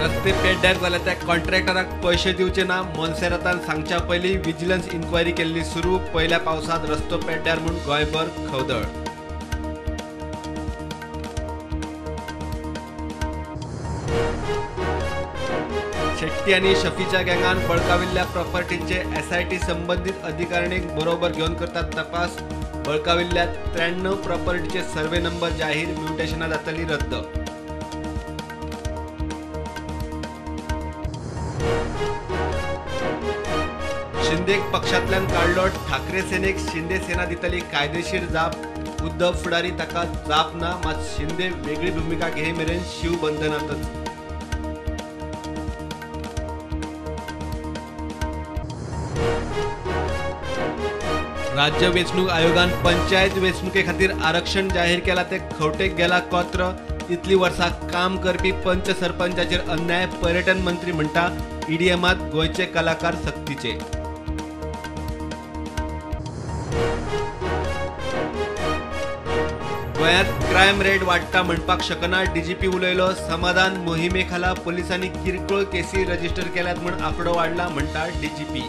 रस्ते पेड्ड्यार जाल्या त्या कॉन्ट्रॅक्टराक पयशे दिवचे ना, मोन्सेरातान सांगच्या पयलीं विजिलन्स इन्क्वायरी केल्ली सुरू. पयल्या पावसांत रस्तो पेड्ड्यार म्हूण गोंयभर खवदळ. शेट्टी आनी शफीच्या गँगान बळकाविल्ल्या प्रॉपर्टींचे एसआयटी संबंदीत अधिकारिणीक बरोबर घेवन करतात तपास. बळकाविल्ल्या 93 प्रॉपर्टीचे सर्वे नंबर जाहीर, म्युटेशनां जातली रद्द. शिंदेक पक्षांतल्यान काडलो, ठाकरे सेनेक शिंदे सेना दितली कायदेशीर जाप. उद्धव फुडारी ताका जाप ना, मात शिंदे वेगळी भुमिका घेय मेरेन शिवबंधनातच. राज्य वेंचणूक आयोगान पंचायत वेंचणुके खातीर आरक्षण जाहीर केला ते खवटेक गेला कोत्र. इतली वर्सां काम करपी पंच सरपंचाचेर अन्याय, पर्यटन मंत्री म्हणटा ईडीएमात गोंयचे कलाकार सक्तीचे. गोंयांत क्रायम रेट वाडटा म्हणपाक शकना, डीजीपी उलयलो. समाधान मोहिमे खाला पुलिसांनी किरकोळ केसी रजिस्टर केल्यात म्हूण आंकडो वाडला म्हणटा डीजीपी.